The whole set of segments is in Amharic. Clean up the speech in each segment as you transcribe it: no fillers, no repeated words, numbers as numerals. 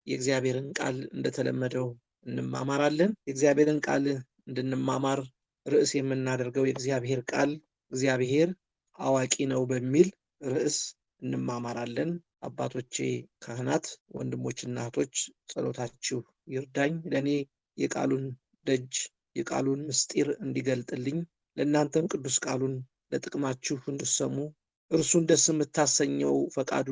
የእግዚአብሔርን ቃል እንደተለመደው እንማማራለን። የእግዚአብሔርን ቃል እንድንማማር ርዕስ የምናደርገው የእግዚአብሔር ቃል እግዚአብሔር አዋቂ ነው በሚል ርዕስ እንማማራለን። አባቶቼ ካህናት፣ ወንድሞችና እህቶች ጸሎታችሁ ይርዳኝ፣ ለእኔ የቃሉን ደጅ የቃሉን ምስጢር እንዲገልጥልኝ፣ ለእናንተም ቅዱስ ቃሉን ለጥቅማችሁ እንድሰሙ፣ እርሱን ደስ የምታሰኘው ፈቃዱ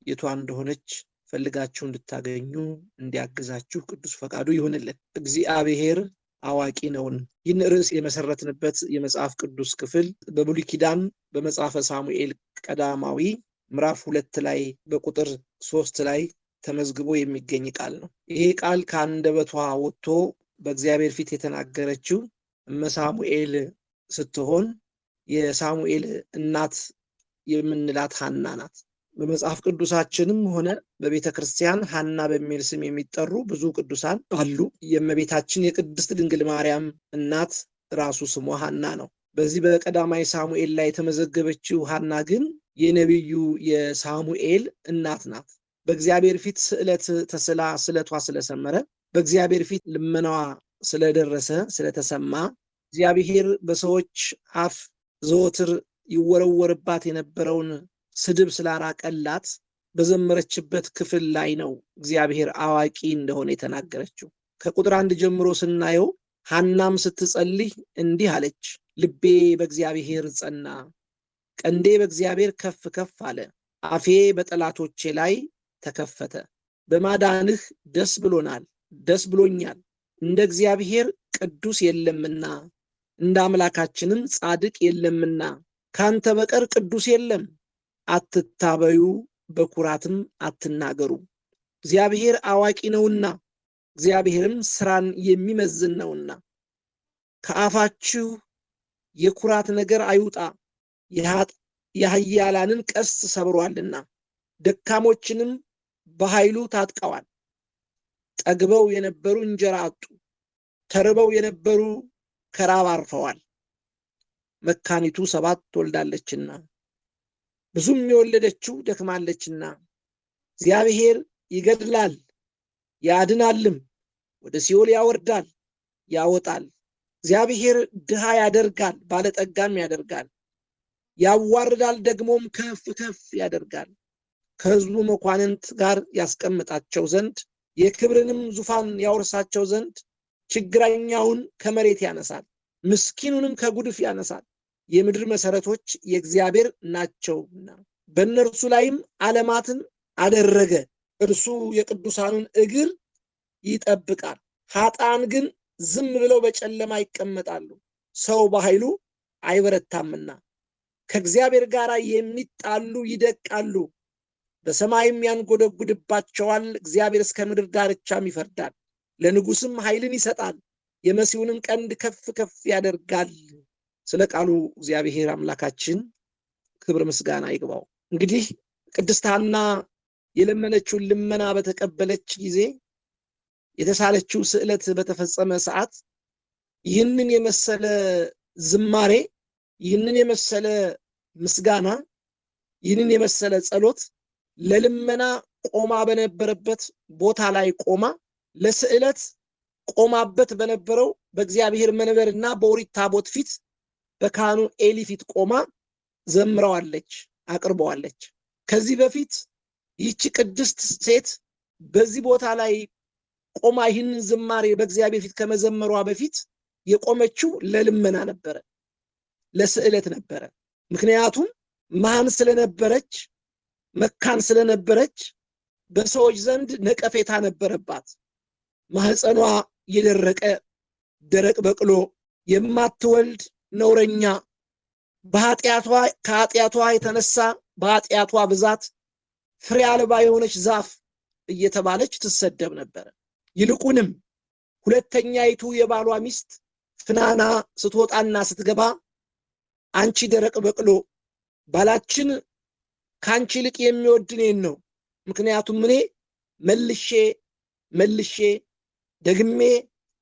የቷ እንደሆነች ፈልጋችሁ እንድታገኙ እንዲያግዛችሁ ቅዱስ ፈቃዱ ይሁንልን። እግዚአብሔር አዋቂ ነውን። ይህን ርዕስ የመሰረትንበት የመጽሐፍ ቅዱስ ክፍል በብሉይ ኪዳን በመጽሐፈ ሳሙኤል ቀዳማዊ ምዕራፍ 2 ላይ በቁጥር 3 ላይ ተመዝግቦ የሚገኝ ቃል ነው። ይሄ ቃል ከአንደበቷ ወጥቶ በእግዚአብሔር ፊት የተናገረችው እመ ሳሙኤል ስትሆን የሳሙኤል እናት የምንላት ሐና ናት። በመጽሐፍ ቅዱሳችንም ሆነ በቤተ ክርስቲያን ሐና በሚል ስም የሚጠሩ ብዙ ቅዱሳን አሉ። የእመቤታችን የቅድስት ድንግል ማርያም እናት ራሱ ስሟ ሐና ነው። በዚህ በቀዳማዊ ሳሙኤል ላይ የተመዘገበችው ሐና ግን የነቢዩ የሳሙኤል እናት ናት። በእግዚአብሔር ፊት ስዕለት ተስላ ስለቷ ስለሰመረ፣ በእግዚአብሔር ፊት ልመናዋ ስለደረሰ ስለተሰማ፣ እግዚአብሔር በሰዎች አፍ ዘወትር ይወረወርባት የነበረውን ስድብ ስላራቀላት በዘመረችበት ክፍል ላይ ነው እግዚአብሔር አዋቂ እንደሆነ የተናገረችው። ከቁጥር 1 ጀምሮ ስናየው ሐናም ስትጸልይ እንዲህ አለች፦ ልቤ በእግዚአብሔር ጸና፣ ቀንዴ በእግዚአብሔር ከፍ ከፍ አለ፣ አፌ በጠላቶቼ ላይ ተከፈተ። በማዳንህ ደስ ብሎናል፣ ደስ ብሎኛል፣ እንደ እግዚአብሔር ቅዱስ የለምና፣ እንደ አምላካችንም ጻድቅ የለምና፣ ካንተ በቀር ቅዱስ የለም። አትታበዩ፣ በኩራትም አትናገሩ፣ እግዚአብሔር አዋቂ ነውና፣ እግዚአብሔርም ስራን የሚመዝን ነውና። ከአፋችሁ የኩራት ነገር አይውጣ፣ የኃያላንን ቀስት ሰብሯልና፣ ደካሞችንም በኃይሉ ታጥቀዋል። ጠግበው የነበሩ እንጀራ አጡ፣ ተርበው የነበሩ ከራብ አርፈዋል። መካኒቱ 7 ትወልዳለችና፣ ብዙም የወለደችው ደክማለችና። እግዚአብሔር ይገድላል ያድናልም፣ ወደ ሲኦል ያወርዳል ያወጣል። እግዚአብሔር ድሃ ያደርጋል ባለጠጋም ያደርጋል፣ ያዋርዳል ደግሞም ከፍ ከፍ ያደርጋል። ከሕዝቡ መኳንንት ጋር ያስቀምጣቸው ዘንድ የክብርንም ዙፋን ያወርሳቸው ዘንድ ችግረኛውን ከመሬት ያነሳል፣ ምስኪኑንም ከጉድፍ ያነሳል። የምድር መሰረቶች የእግዚአብሔር ናቸውና በእነርሱ ላይም ዓለማትን አደረገ። እርሱ የቅዱሳኑን እግር ይጠብቃል፣ ኃጥአን ግን ዝም ብለው በጨለማ ይቀመጣሉ። ሰው በኃይሉ አይበረታምና ከእግዚአብሔር ጋር የሚጣሉ ይደቃሉ፣ በሰማይም ያንጎደጉድባቸዋል። እግዚአብሔር እስከ ምድር ዳርቻም ይፈርዳል፣ ለንጉስም ኃይልን ይሰጣል፣ የመሲሁንም ቀንድ ከፍ ከፍ ያደርጋል። ስለ ቃሉ እግዚአብሔር አምላካችን ክብር ምስጋና ይግባው። እንግዲህ ቅድስት ሐና የለመነችውን ልመና በተቀበለች ጊዜ፣ የተሳለችው ስዕለት በተፈጸመ ሰዓት፣ ይህንን የመሰለ ዝማሬ፣ ይህንን የመሰለ ምስጋና፣ ይህንን የመሰለ ጸሎት ለልመና ቆማ በነበረበት ቦታ ላይ ቆማ ለስዕለት ቆማበት በነበረው በእግዚአብሔር መንበርና በኦሪት ታቦት ፊት በካህኑ ኤሊ ፊት ቆማ ዘምረዋለች፣ አቅርበዋለች። ከዚህ በፊት ይህቺ ቅድስት ሴት በዚህ ቦታ ላይ ቆማ ይህንን ዝማሬ በእግዚአብሔር ፊት ከመዘመሯ በፊት የቆመችው ለልመና ነበረ፣ ለስዕለት ነበረ። ምክንያቱም መሃን ስለነበረች፣ መካን ስለነበረች በሰዎች ዘንድ ነቀፌታ ነበረባት። ማህፀኗ የደረቀ ደረቅ በቅሎ፣ የማትወልድ ነውረኛ፣ ከኃጢአቷ የተነሳ በኃጢአቷ ብዛት ፍሬ አልባ የሆነች ዛፍ እየተባለች ትሰደብ ነበር። ይልቁንም ሁለተኛይቱ የባሏ ሚስት ፍናና ስትወጣና ስትገባ አንቺ ደረቅ በቅሎ፣ ባላችን ካንቺ ይልቅ የሚወድ እኔን ነው፣ ምክንያቱም እኔ መልሼ መልሼ ደግሜ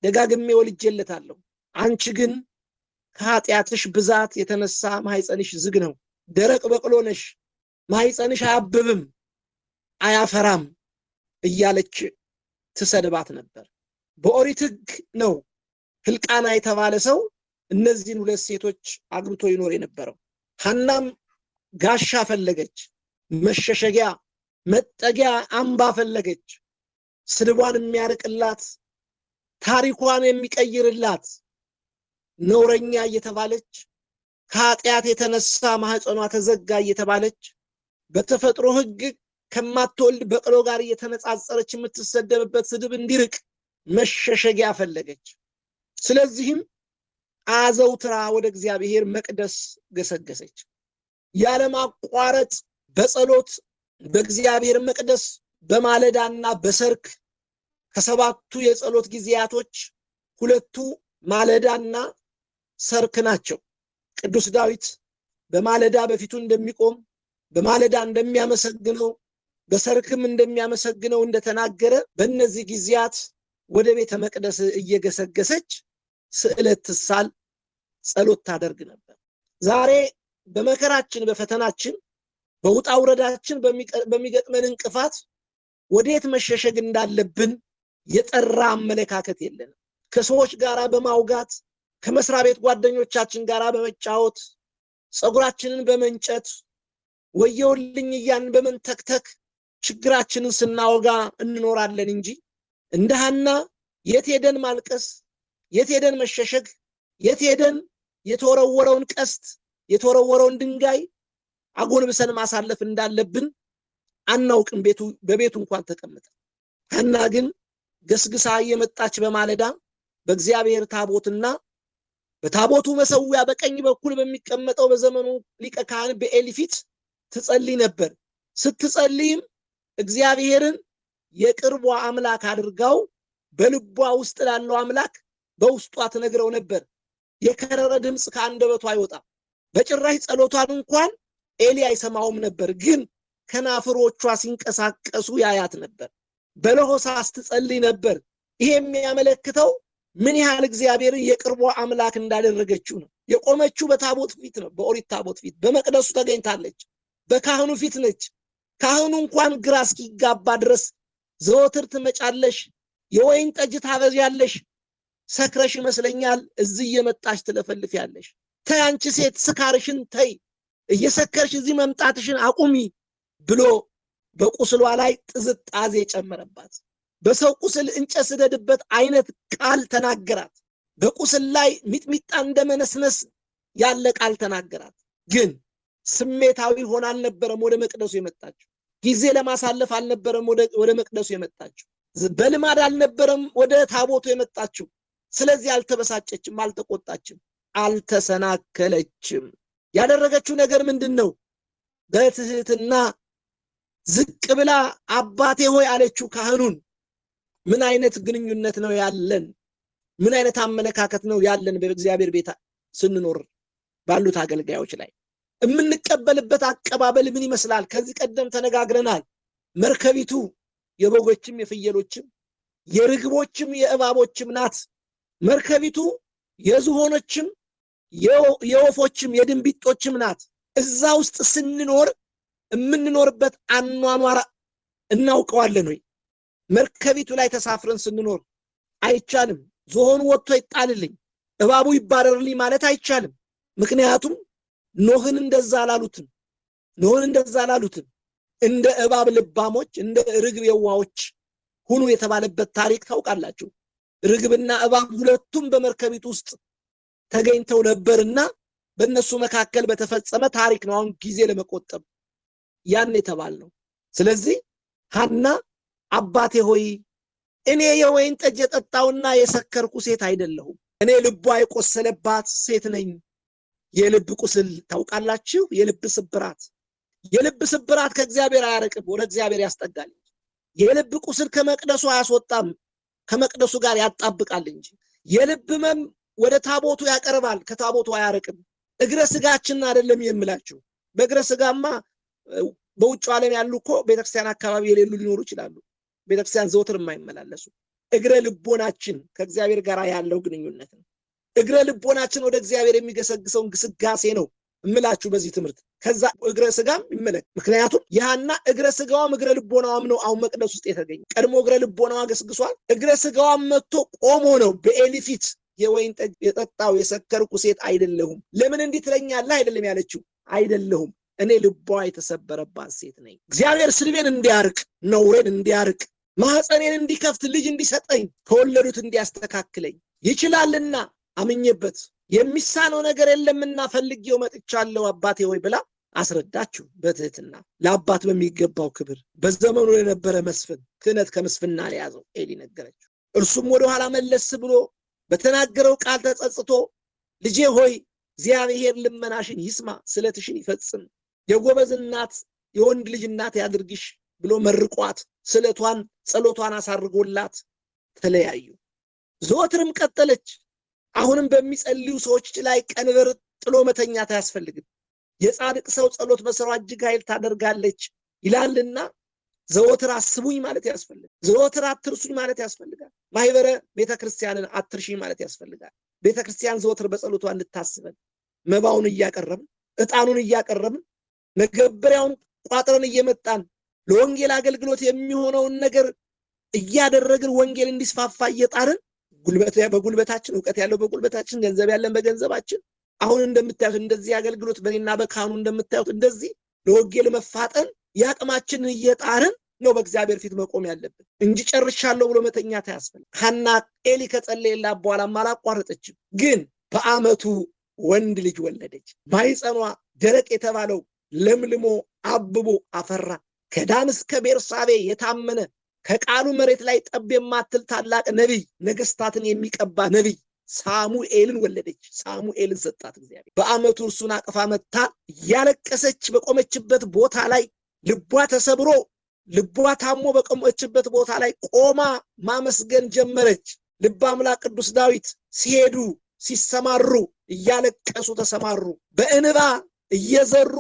ደጋግሜ ወልጄለታለሁ፣ አንቺ ግን ከኃጢአትሽ ብዛት የተነሳ ማህፀንሽ ዝግ ነው፣ ደረቅ በቅሎ ነሽ፣ ማህፀንሽ አያብብም አያፈራም እያለች ትሰድባት ነበር። በኦሪት ሕግ ነው ሕልቃና የተባለ ሰው እነዚህን ሁለት ሴቶች አግብቶ ይኖር የነበረው። ሐናም ጋሻ ፈለገች፣ መሸሸጊያ፣ መጠጊያ፣ አምባ ፈለገች። ስድቧን የሚያርቅላት፣ ታሪኳን የሚቀይርላት፣ ነውረኛ እየተባለች ከኃጢአት የተነሳ ማህፀኗ ተዘጋ እየተባለች በተፈጥሮ ሕግ ከማትወልድ በቅሎ ጋር እየተነጻጸረች የምትሰደብበት ስድብ እንዲርቅ መሸሸጊያ ፈለገች። ስለዚህም አዘውትራ ወደ እግዚአብሔር መቅደስ ገሰገሰች። ያለማቋረጥ በጸሎት በእግዚአብሔር መቅደስ በማለዳና በሰርክ ከሰባቱ የጸሎት ጊዜያቶች ሁለቱ ማለዳና ሰርክ ናቸው። ቅዱስ ዳዊት በማለዳ በፊቱ እንደሚቆም፣ በማለዳ እንደሚያመሰግነው፣ በሰርክም እንደሚያመሰግነው እንደተናገረ በእነዚህ ጊዜያት ወደ ቤተ መቅደስ እየገሰገሰች ስዕለት ትሳል፣ ጸሎት ታደርግ ነበር። ዛሬ በመከራችን፣ በፈተናችን፣ በውጣ ውረዳችን፣ በሚገጥመን እንቅፋት ወዴት መሸሸግ እንዳለብን የጠራ አመለካከት የለንም። ከሰዎች ጋር በማውጋት፣ ከመስሪያ ቤት ጓደኞቻችን ጋር በመጫወት፣ ፀጉራችንን በመንጨት፣ ወየውልኝ እያልን በመንተክተክ ችግራችንን ስናወጋ እንኖራለን እንጂ እንደ ሐና የት ሄደን ማልቀስ፣ የት ሄደን መሸሸግ፣ የት ሄደን የተወረወረውን ቀስት የተወረወረውን ድንጋይ አጎንብሰን ማሳለፍ እንዳለብን አናውቅም። በቤቱ እንኳን ተቀምጠን። ሐና ግን ገስግሳ እየመጣች በማለዳ በእግዚአብሔር ታቦትና በታቦቱ መሰዊያ በቀኝ በኩል በሚቀመጠው በዘመኑ ሊቀ ካህን በኤሊ ፊት ትጸልይ ነበር። ስትጸልይም እግዚአብሔርን የቅርቧ አምላክ አድርጋው በልቧ ውስጥ ላለው አምላክ በውስጧ ትነግረው ነበር። የከረረ ድምፅ ከአንደበቷ አይወጣም። በጭራሽ ጸሎቷን እንኳን ኤሊ አይሰማውም ነበር፣ ግን ከናፍሮቿ ሲንቀሳቀሱ ያያት ነበር። በለሆሳስ ትጸልይ ነበር። ይሄ የሚያመለክተው ምን ያህል እግዚአብሔርን የቅርቧ አምላክ እንዳደረገችው ነው። የቆመችው በታቦት ፊት ነው፣ በኦሪት ታቦት ፊት በመቅደሱ ተገኝታለች። በካህኑ ፊት ነች። ካህኑ እንኳን ግራ እስኪጋባ ድረስ ዘወትር ትመጫለሽ፣ የወይን ጠጅ ታበዣለሽ፣ ሰክረሽ ይመስለኛል እዚህ እየመጣሽ ትለፈልፊያለሽ። ተይ አንቺ ሴት ስካርሽን ተይ፣ እየሰከርሽ እዚህ መምጣትሽን አቁሚ ብሎ በቁስሏ ላይ ጥዝጣዜ ጨመረባት። በሰው ቁስል እንጨት ስደድበት አይነት ቃል ተናገራት። በቁስል ላይ ሚጥሚጣ እንደመነስነስ ያለ ቃል ተናገራት። ግን ስሜታዊ ሆና አልነበረም ወደ መቅደሱ የመጣችው። ጊዜ ለማሳለፍ አልነበረም ወደ መቅደሱ የመጣችው። በልማድ አልነበረም ወደ ታቦቱ የመጣችው። ስለዚህ አልተበሳጨችም፣ አልተቆጣችም፣ አልተሰናከለችም። ያደረገችው ነገር ምንድነው? በትህትና ዝቅ ብላ አባቴ ሆይ አለችው ካህኑን። ምን አይነት ግንኙነት ነው ያለን? ምን አይነት አመለካከት ነው ያለን በእግዚአብሔር ቤት ስንኖር ባሉት አገልጋዮች ላይ? የምንቀበልበት አቀባበል ምን ይመስላል? ከዚህ ቀደም ተነጋግረናል። መርከቢቱ የበጎችም የፍየሎችም የርግቦችም የእባቦችም ናት። መርከቢቱ የዝሆኖችም የወፎችም የድንቢጦችም ናት። እዛ ውስጥ ስንኖር የምንኖርበት አኗኗር እናውቀዋለን ወይ? መርከቢቱ ላይ ተሳፍረን ስንኖር አይቻልም። ዝሆኑ ወጥቶ ይጣልልኝ፣ እባቡ ይባረርልኝ ማለት አይቻልም። ምክንያቱም ኖህን እንደዛ አላሉትም። ኖህን እንደዛ አላሉትም። እንደ እባብ ልባሞች እንደ ርግብ የዋዎች ሁኑ የተባለበት ታሪክ ታውቃላችሁ። ርግብና እባብ ሁለቱም በመርከቢቱ ውስጥ ተገኝተው ነበርና በእነሱ መካከል በተፈጸመ ታሪክ ነው። አሁን ጊዜ ለመቆጠብ ያን የተባልነው። ስለዚህ ሐና አባቴ ሆይ እኔ የወይን ጠጅ የጠጣውና የሰከርኩ ሴት አይደለሁም። እኔ ልቧ የቆሰለባት ሴት ነኝ። የልብ ቁስል ታውቃላችሁ፣ የልብ ስብራት። የልብ ስብራት ከእግዚአብሔር አያርቅም፣ ወደ እግዚአብሔር ያስጠጋል። የልብ ቁስል ከመቅደሱ አያስወጣም፣ ከመቅደሱ ጋር ያጣብቃል እንጂ። የልብ ሕመም ወደ ታቦቱ ያቀርባል፣ ከታቦቱ አያርቅም። እግረ ስጋችን አይደለም የምላችሁ። በእግረ ስጋማ በውጭ ዓለም ያሉ እኮ ቤተክርስቲያን አካባቢ የሌሉ ሊኖሩ ይችላሉ። ቤተክርስቲያን ዘወትር የማይመላለሱ። እግረ ልቦናችን ከእግዚአብሔር ጋር ያለው ግንኙነት ነው። እግረ ልቦናችን ወደ እግዚአብሔር የሚገሰግሰውን ግስጋሴ ነው እምላችሁ በዚህ ትምህርት ከዛ እግረ ስጋም ይመለክ። ምክንያቱም የሐና እግረ ስጋዋም እግረ ልቦናዋም ነው አሁን መቅደስ ውስጥ የተገኘ። ቀድሞ እግረ ልቦናዋ ገስግሷል። እግረ ስጋዋም መጥቶ ቆሞ ነው በኤሊ ፊት የወይን ጠጅ የጠጣው የሰከርኩ ሴት አይደለሁም፣ ለምን እንዲህ ትለኛለህ አይደለም ያለችው፣ አይደለሁም እኔ ልቧ የተሰበረባት ሴት ነኝ። እግዚአብሔር ስድቤን እንዲያርቅ፣ ነውሬን እንዲያርቅ፣ ማህፀኔን እንዲከፍት፣ ልጅ እንዲሰጠኝ፣ ከወለዱት እንዲያስተካክለኝ ይችላልና አምኜበት የሚሳነው ነገር የለምና ፈልጌው መጥቻለሁ አባቴ ሆይ ብላ አስረዳችሁ በትህትና ለአባት በሚገባው ክብር። በዘመኑ የነበረ መስፍን ክህነት ከምስፍና ለያዘው ኤሊ ነገረችው። እርሱም ወደኋላ መለስ ብሎ በተናገረው ቃል ተጸጽቶ ልጄ ሆይ እግዚአብሔር ልመናሽን ይስማ፣ ስለትሽን ይፈጽም፣ የጎበዝ እናት የወንድ ልጅ እናት ያድርግሽ ብሎ መርቋት ስለቷን ጸሎቷን አሳርጎላት ተለያዩ። ዘወትርም ቀጠለች። አሁንም በሚጸልዩ ሰዎች ላይ ቀንበር ጥሎ መተኛት አያስፈልግም። የጻድቅ ሰው ጸሎት በሥራዋ እጅግ ኃይል ታደርጋለች ይላልና ዘወትር አስቡኝ ማለት ያስፈልጋል። ዘወትር አትርሱኝ ማለት ያስፈልጋል። ማህበረ ቤተክርስቲያንን አትርሺኝ ማለት ያስፈልጋል። ቤተክርስቲያን ዘወትር በጸሎቷ እንድታስበን መባውን እያቀረብን ዕጣኑን እያቀረብን መገበሪያውን ቋጥረን እየመጣን ለወንጌል አገልግሎት የሚሆነውን ነገር እያደረግን ወንጌል እንዲስፋፋ እየጣርን ጉልበት በጉልበታችን፣ እውቀት ያለው በጉልበታችን፣ ገንዘብ ያለን በገንዘባችን፣ አሁን እንደምታዩት እንደዚህ አገልግሎት በኔና በካህኑ እንደምታዩት እንደዚህ ለወንጌል መፋጠን የአቅማችንን እየጣርን ነው በእግዚአብሔር ፊት መቆም ያለብን እንጂ ጨርሻለሁ ብሎ መተኛት አያስፈልግም። ሐና ኤሊ ከጸለየላት በኋላም አላቋረጠችም። ግን በአመቱ ወንድ ልጅ ወለደች። ማህፀኗ ደረቅ የተባለው ለምልሞ አብቦ አፈራ። ከዳን እስከ ቤርሳቤ የታመነ ከቃሉ መሬት ላይ ጠብ የማትል ታላቅ ነቢይ፣ ነገስታትን የሚቀባ ነቢይ ሳሙኤልን ወለደች። ሳሙኤልን ሰጣት እግዚአብሔር። በአመቱ እርሱን አቅፋ መታ እያለቀሰች በቆመችበት ቦታ ላይ ልቧ ተሰብሮ ልቧ ታሞ በቆመችበት ቦታ ላይ ቆማ ማመስገን ጀመረች። ልበ አምላክ ቅዱስ ዳዊት ሲሄዱ ሲሰማሩ እያለቀሱ ተሰማሩ፣ በእንባ እየዘሩ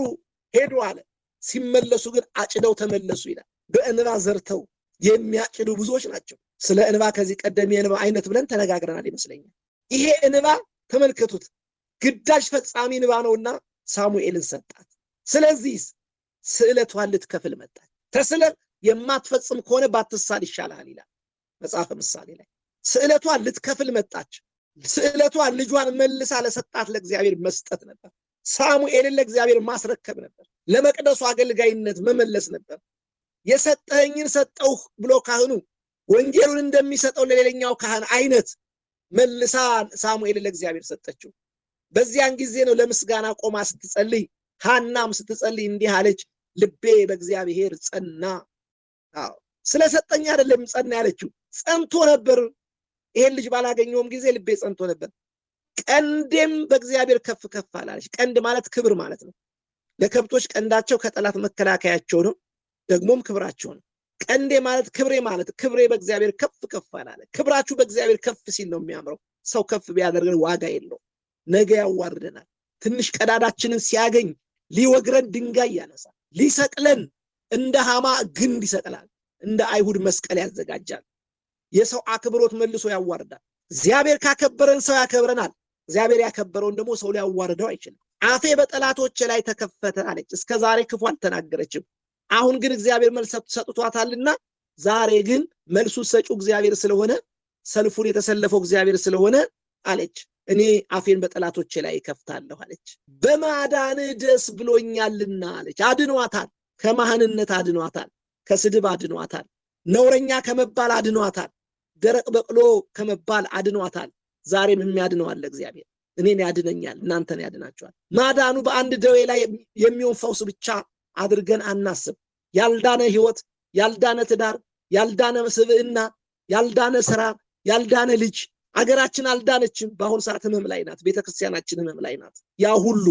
ሄዱ አለ። ሲመለሱ ግን አጭደው ተመለሱ ይላል። በእንባ ዘርተው የሚያጭዱ ብዙዎች ናቸው። ስለ እንባ ከዚህ ቀደም የእንባ አይነት ብለን ተነጋግረናል ይመስለኛል። ይሄ እንባ ተመልከቱት፣ ግዳጅ ፈጻሚ እንባ ነውና ሳሙኤልን ሰጣት። ስለዚህ ስዕለቷን ልትከፍል መጣች። ተስለ የማትፈጽም ከሆነ ባትሳል ይሻልሃል ይላል መጽሐፈ ምሳሌ ላይ። ስዕለቷን ልትከፍል መጣች። ስዕለቷን ልጇን መልሳ ለሰጣት ለእግዚአብሔር መስጠት ነበር። ሳሙኤልን ለእግዚአብሔር ማስረከብ ነበር። ለመቅደሱ አገልጋይነት መመለስ ነበር። የሰጠኸኝን ሰጠውህ ብሎ ካህኑ ወንጌሉን እንደሚሰጠው ለሌላኛው ካህን አይነት መልሳ ሳሙኤልን ለእግዚአብሔር ሰጠችው። በዚያን ጊዜ ነው ለምስጋና ቆማ ስትጸልይ፣ ሐናም ስትጸልይ እንዲህ አለች፣ ልቤ በእግዚአብሔር ጸና። አዎ ስለሰጠኝ አይደለም ጸና ያለችው፣ ጸንቶ ነበር። ይሄን ልጅ ባላገኘውም ጊዜ ልቤ ጸንቶ ነበር። ቀንዴም በእግዚአብሔር ከፍ ከፍ አላለች። ቀንድ ማለት ክብር ማለት ነው። ለከብቶች ቀንዳቸው ከጠላት መከላከያቸው ነው፣ ደግሞም ክብራቸው ነው። ቀንዴ ማለት ክብሬ ማለት ክብሬ በእግዚአብሔር ከፍ ከፍ አላለ። ክብራችሁ በእግዚአብሔር ከፍ ሲል ነው የሚያምረው። ሰው ከፍ ቢያደርገን ዋጋ የለውም፣ ነገ ያዋርደናል። ትንሽ ቀዳዳችንን ሲያገኝ ሊወግረን ድንጋይ ያነሳል፣ ሊሰቅለን እንደ ሐማ ግንድ ይሰቅላል፣ እንደ አይሁድ መስቀል ያዘጋጃል። የሰው አክብሮት መልሶ ያዋርዳል። እግዚአብሔር ካከበረን ሰው ያከብረናል። እግዚአብሔር ያከበረውን ደግሞ ሰው ሊያዋርደው አይችልም። አፌ በጠላቶቼ ላይ ተከፈተ አለች። እስከ ዛሬ ክፉ አልተናገረችም። አሁን ግን እግዚአብሔር መልስ ሰጥቷታልና ዛሬ ግን መልሱ ሰጪው እግዚአብሔር ስለሆነ ሰልፉን የተሰለፈው እግዚአብሔር ስለሆነ አለች፣ እኔ አፌን በጠላቶቼ ላይ እከፍታለሁ አለች። በማዳንህ ደስ ብሎኛልና አለች። አድኗታል። ከማህንነት አድኗታል። ከስድብ አድኗታል። ነውረኛ ከመባል አድኗታል። ደረቅ በቅሎ ከመባል አድኗታል። ዛሬም የሚያድነው አለ እግዚአብሔር። እኔን ያድነኛል፣ እናንተን ያድናቸዋል። ማዳኑ በአንድ ደዌ ላይ የሚሆን ፈውስ ብቻ አድርገን አናስብ። ያልዳነ ህይወት፣ ያልዳነ ትዳር፣ ያልዳነ ስብዕና፣ ያልዳነ ስራ፣ ያልዳነ ልጅ፣ አገራችን አልዳነችም። በአሁኑ ሰዓት ህመም ላይ ናት። ቤተክርስቲያናችን ህመም ላይ ናት። ያ ሁሉ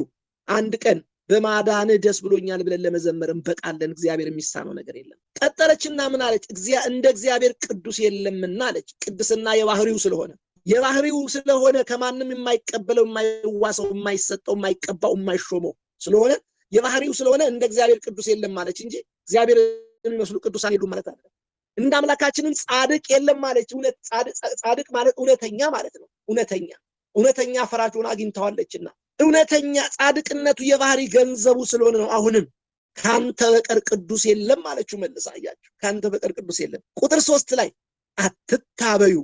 አንድ ቀን በማዳንህ ደስ ብሎኛል ብለን ለመዘመር እንበቃለን። እግዚአብሔር የሚሳነው ነገር የለም። ቀጠለችና ምን አለች? እንደ እግዚአብሔር ቅዱስ የለምና አለች። ቅድስና የባህሪው ስለሆነ የባህሪው ስለሆነ ከማንም የማይቀበለው የማይዋሰው፣ የማይሰጠው፣ የማይቀባው፣ የማይሾመው ስለሆነ የባህሪው ስለሆነ እንደ እግዚአብሔር ቅዱስ የለም አለች እንጂ እግዚአብሔር የሚመስሉ ቅዱሳን የሉም ማለት አይደለም። እንደ አምላካችንም ጻድቅ የለም አለች። ጻድቅ ማለት እውነተኛ ማለት ነው። እውነተኛ እውነተኛ ፈራጅ ሆና አግኝተዋለችና እውነተኛ ጻድቅነቱ የባህሪ ገንዘቡ ስለሆነ ነው። አሁንም ካንተ በቀር ቅዱስ የለም አለችው መልሳ። አያችሁ፣ ካንተ በቀር ቅዱስ የለም። ቁጥር 3 ላይ አትታበዩ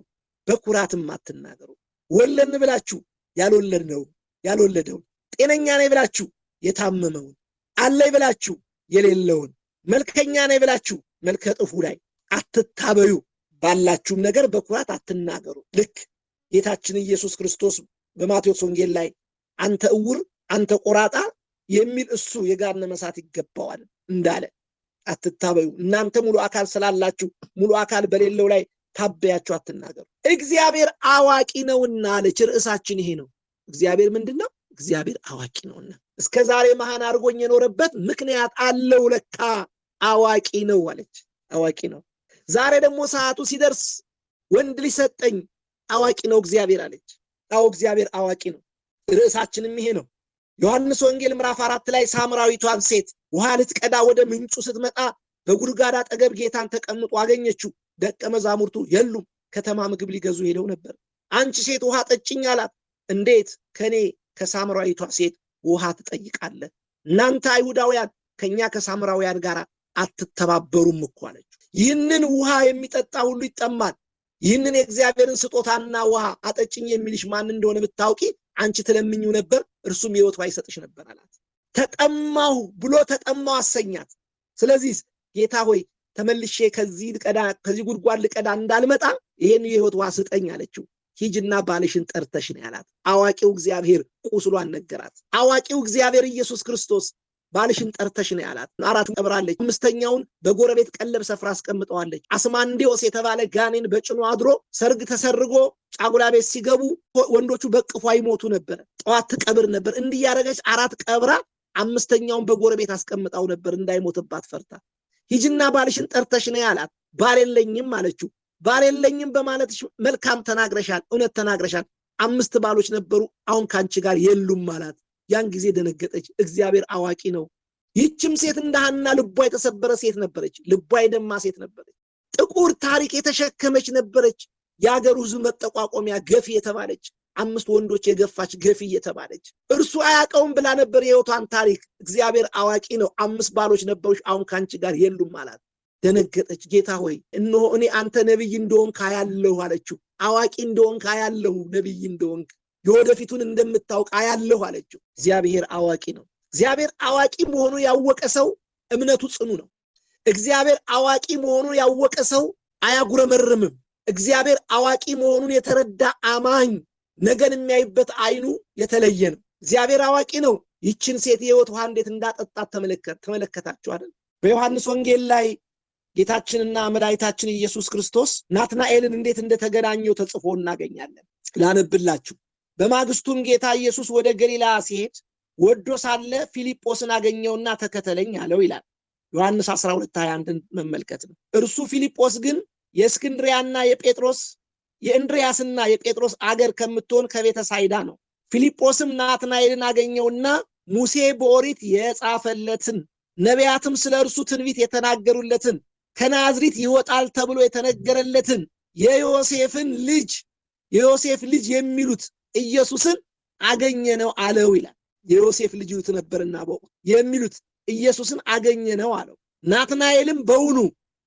በኩራትም አትናገሩ። ወለድን ብላችሁ ያልወለድነው ያልወለደውን፣ ጤነኛ ነኝ ብላችሁ የታመመውን፣ አለኝ ብላችሁ የሌለውን፣ መልከኛ ነኝ ብላችሁ መልከ ጥፉ ላይ አትታበዩ፣ ባላችሁም ነገር በኩራት አትናገሩ። ልክ ጌታችን ኢየሱስ ክርስቶስ በማቴዎስ ወንጌል ላይ አንተ እውር አንተ ቆራጣ የሚል እሱ የገሃነመ እሳት ይገባዋል እንዳለ አትታበዩ። እናንተ ሙሉ አካል ስላላችሁ ሙሉ አካል በሌለው ላይ ታበያችሁ አትናገሩ። እግዚአብሔር አዋቂ ነውና አለች። ርዕሳችን ይሄ ነው። እግዚአብሔር ምንድነው? እግዚአብሔር አዋቂ ነውና። እስከ ዛሬ መሃን አድርጎኝ የኖረበት ምክንያት አለው። ለካ አዋቂ ነው አለች። አዋቂ ነው። ዛሬ ደግሞ ሰዓቱ ሲደርስ ወንድ ልጅ ሰጠኝ፣ አዋቂ ነው እግዚአብሔር አለች። አዎ እግዚአብሔር አዋቂ ነው። ርዕሳችንም ይሄ ነው። ዮሐንስ ወንጌል ምዕራፍ 4 ላይ ሳምራዊቷን ሴት ውሃ ልትቀዳ ወደ ምንጩ ስትመጣ በጉድጓድ አጠገብ ጌታን ተቀምጦ አገኘችው። ደቀ መዛሙርቱ የሉም፣ ከተማ ምግብ ሊገዙ ሄደው ነበር። አንቺ ሴት ውሃ ጠጭኝ አላት። እንዴት ከኔ ከሳምራዊቷ ሴት ውሃ ትጠይቃለህ? እናንተ አይሁዳውያን ከኛ ከሳምራውያን ጋር አትተባበሩም እኮ አለችው። ይህንን ውሃ የሚጠጣ ሁሉ ይጠማል። ይህንን የእግዚአብሔርን ስጦታና ውሃ አጠጭኝ የሚልሽ ማን እንደሆነ ብታውቂ አንቺ ትለምኚው ነበር፣ እርሱም የሕይወት ውሃ ይሰጥሽ ነበር አላት። ተጠማሁ ብሎ ተጠማሁ አሰኛት። ስለዚህ ጌታ ሆይ ተመልሼ ከዚህ ጉድጓድ ልቀዳ እንዳልመጣ ይሄን የሕይወት ውሃ ስጠኝ አለችው። ሂጂና ባልሽን ጠርተሽ ነይ አላት። አዋቂው እግዚአብሔር ቁስሏን ነገራት። አዋቂው እግዚአብሔር ኢየሱስ ክርስቶስ ባልሽን ጠርተሽ ነይ አላት። 4 ቀብራለች። 5ኛውን በጎረቤት ቀለብ ሰፍራ አስቀምጠዋለች። አስማንዴዎስ የተባለ ጋኔን በጭኑ አድሮ ሰርግ ተሰርጎ ጫጉላ ቤት ሲገቡ ወንዶቹ በቅፏ ይሞቱ ነበር። ጠዋት ትቀብር ነበር። እንዲህ ያደረገች 4 ቀብራ 5ኛውን በጎረቤት አስቀምጣው ነበር እንዳይሞትባት ፈርታ። ሂጂና ባልሽን ጠርተሽ ነይ አላት። ባል የለኝም አለችው። ባል የለኝም በማለትሽ መልካም ተናግረሻል፣ እውነት ተናግረሻል። 5 ባሎች ነበሩ፣ አሁን ካንቺ ጋር የሉም አላት። ያን ጊዜ ደነገጠች። እግዚአብሔር አዋቂ ነው። ይህችም ሴት እንደ ሐና ልቧ የተሰበረ ሴት ነበረች። ልቧ የደማ ሴት ነበረች። ጥቁር ታሪክ የተሸከመች ነበረች። የአገሩ ሕዝብ መጠቋቆሚያ ገፊ የተባለች፣ 5 ወንዶች የገፋች ገፊ የተባለች፣ እርሱ አያውቀውም ብላ ነበር የሕይወቷን ታሪክ። እግዚአብሔር አዋቂ ነው። 5 ባሎች ነበሩሽ፣ አሁን ካንቺ ጋር የሉም አላት። ደነገጠች። ጌታ ሆይ እነሆ እኔ አንተ ነብይ እንደሆንክ አያለሁ አለችው። አዋቂ እንደሆንክ አያለሁ፣ ነብይ እንደሆንክ የወደፊቱን እንደምታውቅ አያለሁ አለችው። እግዚአብሔር አዋቂ ነው። እግዚአብሔር አዋቂ መሆኑን ያወቀ ሰው እምነቱ ጽኑ ነው። እግዚአብሔር አዋቂ መሆኑን ያወቀ ሰው አያጉረመርምም። እግዚአብሔር አዋቂ መሆኑን የተረዳ አማኝ ነገን የሚያይበት አይኑ የተለየ ነው። እግዚአብሔር አዋቂ ነው። ይችን ሴት የሕይወት ውሃ እንዴት እንዳጠጣት ተመለከታችሁ አይደል? በዮሐንስ ወንጌል ላይ ጌታችንና መድኃኒታችን ኢየሱስ ክርስቶስ ናትናኤልን እንዴት እንደተገናኘው ተጽፎ እናገኛለን። ላነብላችሁ። በማግስቱም ጌታ ኢየሱስ ወደ ገሊላ ሲሄድ ወዶ ሳለ ፊልጶስን አገኘውና ተከተለኝ አለው ይላል። ዮሐንስ 12:21 መመልከት ነው። እርሱ ፊልጶስ ግን የእስክንድሪያና የጴጥሮስ የእንድሪያስና የጴጥሮስ አገር ከምትሆን ከቤተ ሳይዳ ነው። ፊልጶስም ናትናኤልን አገኘውና ሙሴ በኦሪት የጻፈለትን ነቢያትም ስለ እርሱ ትንቢት የተናገሩለትን ከናዝሪት ይወጣል ተብሎ የተነገረለትን የዮሴፍን ልጅ የዮሴፍ ልጅ የሚሉት ኢየሱስን አገኘነው አለው ይላል። የዮሴፍ ልጅ ይሉት ነበርና በወቅቱ የሚሉት ኢየሱስን አገኘነው አለው። ናትናኤልም በውኑ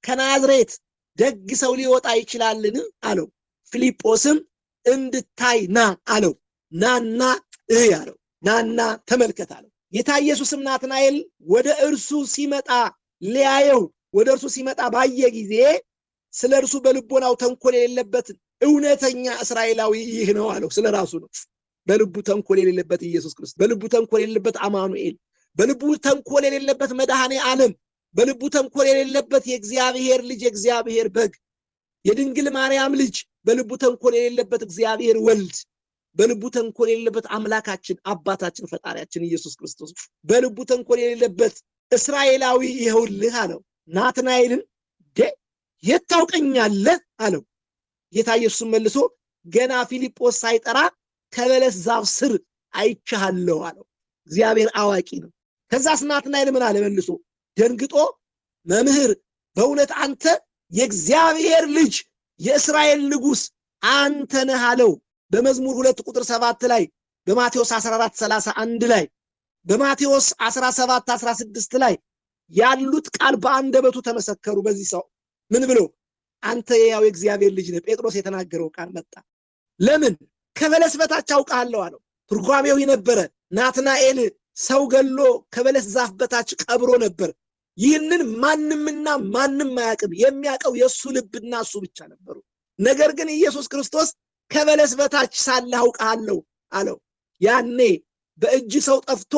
ከናዝሬት ደግ ሰው ሊወጣ ይችላልን አለው። ፊልጶስም እንድታይ ና አለው። ናና እይ አለው። ናና ተመልከት አለው። ጌታ ኢየሱስም ናትናኤል ወደ እርሱ ሲመጣ ሊያየው ወደ እርሱ ሲመጣ ባየ ጊዜ ስለ እርሱ በልቦናው ተንኮል የሌለበት እውነተኛ እስራኤላዊ ይህ ነው አለው። ስለ ራሱ ነው። በልቡ ተንኮል የሌለበት ኢየሱስ ክርስቶስ፣ በልቡ ተንኮል የሌለበት አማኑኤል፣ በልቡ ተንኮል የሌለበት መድኃኔ ዓለም፣ በልቡ ተንኮል የሌለበት የእግዚአብሔር ልጅ የእግዚአብሔር በግ፣ የድንግል ማርያም ልጅ፣ በልቡ ተንኮል የሌለበት እግዚአብሔር ወልድ፣ በልቡ ተንኮል የሌለበት አምላካችን አባታችን ፈጣሪያችን ኢየሱስ ክርስቶስ፣ በልቡ ተንኮል የሌለበት እስራኤላዊ ይኸውልህ አለው። ናትናኤልን የት ታውቀኛለህ አለው። ጌታ ኢየሱስም መልሶ ገና ፊልጶስ ሳይጠራ ከበለስ ዛፍ ስር አይቼሃለሁ አለው። እግዚአብሔር አዋቂ ነው። ከዛስ ናትናኤል ምን አለ መልሶ ደንግጦ መምህር በእውነት አንተ የእግዚአብሔር ልጅ የእስራኤል ንጉስ አንተ ነህ አለው። በመዝሙር 2 ቁጥር 7 ላይ በማቴዎስ 14:31 ላይ፣ በማቴዎስ 17:16 ላይ ያሉት ቃል በአንደበቱ ተመሰከሩ። በዚህ ሰው ምን ብሎ? አንተ የሕያው የእግዚአብሔር ልጅ ነህ። ጴጥሮስ የተናገረው ቃል መጣ። ለምን? ከበለስ በታች አውቅሃለሁ አለው። ትርጓሜው የነበረ ናትናኤል ሰው ገሎ ከበለስ ዛፍ በታች ቀብሮ ነበር። ይህንን ማንምና ማንም አያውቅም። የሚያውቀው የእሱ ልብና እሱ ብቻ ነበሩ። ነገር ግን ኢየሱስ ክርስቶስ ከበለስ በታች ሳለ አውቅሃለሁ አለው። ያኔ በእጅ ሰው ጠፍቶ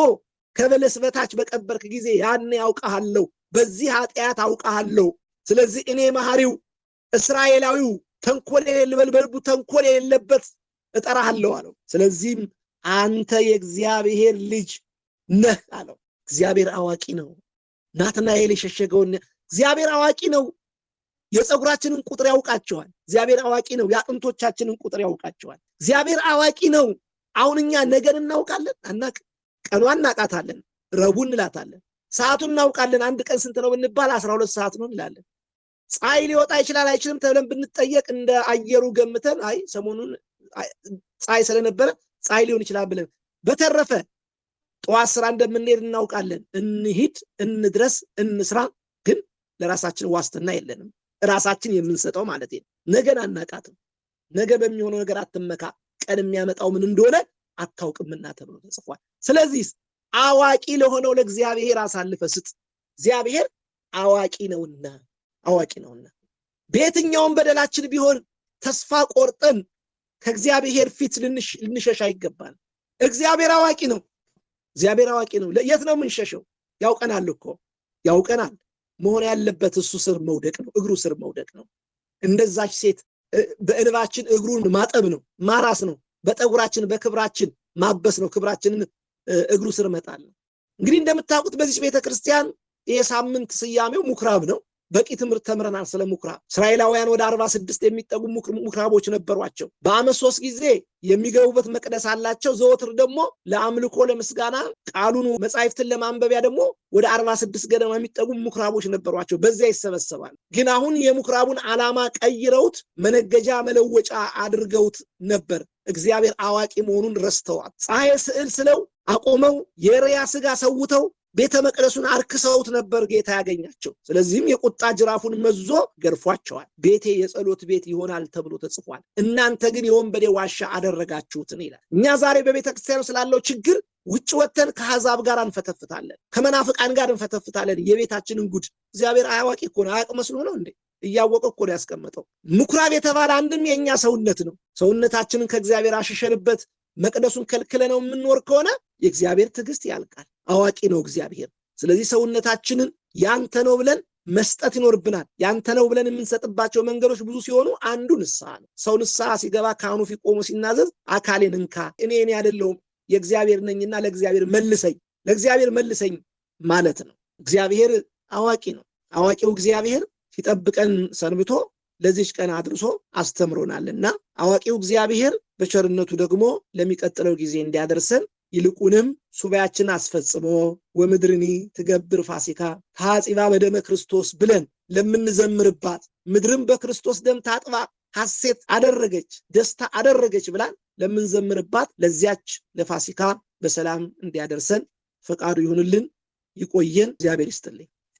ከበለስ በታች በቀበርክ ጊዜ ያኔ አውቅሃለሁ፣ በዚህ ኃጢአት አውቅሃለሁ። ስለዚህ እኔ መሐሪው እስራኤላዊው ተንኮል የሌለበት ተንኮል የሌለበት እጠራሃለሁ አለው። ስለዚህም አንተ የእግዚአብሔር ልጅ ነህ አለው። እግዚአብሔር አዋቂ ነው። ናትናኤል የሸሸገውን እግዚአብሔር አዋቂ ነው። የፀጉራችንን ቁጥር ያውቃቸዋል። እግዚአብሔር አዋቂ ነው። የአጥንቶቻችንን ቁጥር ያውቃቸዋል። እግዚአብሔር አዋቂ ነው። አሁን እኛ ነገን እናውቃለን? አናውቅም። ቀኗን እናውቃታለን፣ ረቡዕ እንላታለን። ሰዓቱን እናውቃለን። አንድ ቀን ስንት ነው ብንባል 12 ሰዓት ነው እንላለን። ፀሐይ ሊወጣ ይችላል አይችልም ተብለን ብንጠየቅ እንደ አየሩ ገምተን አይ ሰሞኑን ፀሐይ ስለነበረ ፀሐይ ሊሆን ይችላል ብለን፣ በተረፈ ጠዋት ስራ እንደምንሄድ እናውቃለን። እንሂድ፣ እንድረስ፣ እንስራ፣ ግን ለራሳችን ዋስትና የለንም። ራሳችን የምንሰጠው ማለት ነው። ነገን አናውቃትም። ነገ በሚሆነው ነገር አትመካ፣ ቀን የሚያመጣው ምን እንደሆነ አታውቅምና ተብሎ ተጽፏል። ስለዚህ አዋቂ ለሆነው ለእግዚአብሔር አሳልፈ ስጥ። እግዚአብሔር አዋቂ ነውና፣ አዋቂ ነውና በየትኛውም በደላችን ቢሆን ተስፋ ቆርጠን ከእግዚአብሔር ፊት ልንሸሽ አይገባል። እግዚአብሔር አዋቂ ነው። እግዚአብሔር አዋቂ ነው። የት ነው የምንሸሸው? ያውቀናል እኮ ያውቀናል። መሆን ያለበት እሱ ስር መውደቅ ነው፣ እግሩ ስር መውደቅ ነው። እንደዛች ሴት በእንባችን እግሩን ማጠብ ነው፣ ማራስ ነው። በጠጉራችን በክብራችን ማበስ ነው፣ ክብራችንን እግሩ ስር መጣል ነው። እንግዲህ እንደምታውቁት በዚህ ቤተክርስቲያን ይሄ ሳምንት ስያሜው ምኩራብ ነው። በቂ ትምህርት ተምረናል ስለ ምኩራብ። እስራኤላውያን ወደ 46 የሚጠጉ ምኩራቦች ነበሯቸው። በዓመት 3 ጊዜ የሚገቡበት መቅደስ አላቸው። ዘወትር ደግሞ ለአምልኮ ለምስጋና ቃሉን መጻሕፍትን ለማንበቢያ ደግሞ ወደ 46 ገደማ የሚጠጉ ምኩራቦች ነበሯቸው። በዚያ ይሰበሰባል። ግን አሁን የምኩራቡን ዓላማ ቀይረውት መነገጃ መለወጫ አድርገውት ነበር። እግዚአብሔር አዋቂ መሆኑን ረስተዋል። ፀሐይ ስዕል ስለው አቆመው፣ የሪያ ስጋ ሰውተው ቤተ መቅደሱን አርክሰውት ነበር ጌታ ያገኛቸው። ስለዚህም የቁጣ ጅራፉን መዞ ገርፏቸዋል። ቤቴ የጸሎት ቤት ይሆናል ተብሎ ተጽፏል፣ እናንተ ግን የወንበዴ ዋሻ አደረጋችሁትን ይላል። እኛ ዛሬ በቤተክርስቲያኑ ስላለው ችግር ውጭ ወጥተን ከአሕዛብ ጋር እንፈተፍታለን፣ ከመናፍቃን ጋር እንፈተፍታለን። የቤታችንን ጉድ እግዚአብሔር አያዋቂ እኮ ነው። አያውቅ መስሎ ነው እንዴ? እያወቀ እኮ ነው ያስቀመጠው። ምኩራብ የተባለ አንድም የኛ ሰውነት ነው። ሰውነታችንን ከእግዚአብሔር አሽሸንበት መቅደሱን ከልክለነው የምንኖር ከሆነ የእግዚአብሔር ትዕግስት ያልቃል። አዋቂ ነው እግዚአብሔር። ስለዚህ ሰውነታችንን ያንተ ነው ብለን መስጠት ይኖርብናል። ያንተ ነው ብለን የምንሰጥባቸው መንገዶች ብዙ ሲሆኑ አንዱ ንስሐ ነው። ሰው ንስሐ ሲገባ ካህኑ ፊት ቆሞ ሲናዘዝ አካሌን እንካ፣ እኔ እኔ አይደለሁም የእግዚአብሔር ነኝና ለእግዚአብሔር መልሰኝ፣ ለእግዚአብሔር መልሰኝ ማለት ነው። እግዚአብሔር አዋቂ ነው። አዋቂው እግዚአብሔር ሲጠብቀን ሰንብቶ ለዚች ቀን አድርሶ አስተምሮናልና አዋቂው እግዚአብሔር በቸርነቱ ደግሞ ለሚቀጥለው ጊዜ እንዲያደርሰን ይልቁንም ሱባያችን አስፈጽሞ ወምድርኒ ትገብር ፋሲካ ታጺባ በደመ ክርስቶስ ብለን ለምንዘምርባት ምድርም በክርስቶስ ደም ታጥባ ሐሴት አደረገች ደስታ አደረገች ብላን ለምንዘምርባት ለዚያች ለፋሲካ በሰላም እንዲያደርሰን ፈቃዱ ይሁንልን። ይቆየን። እግዚአብሔር ይስጥልኝ።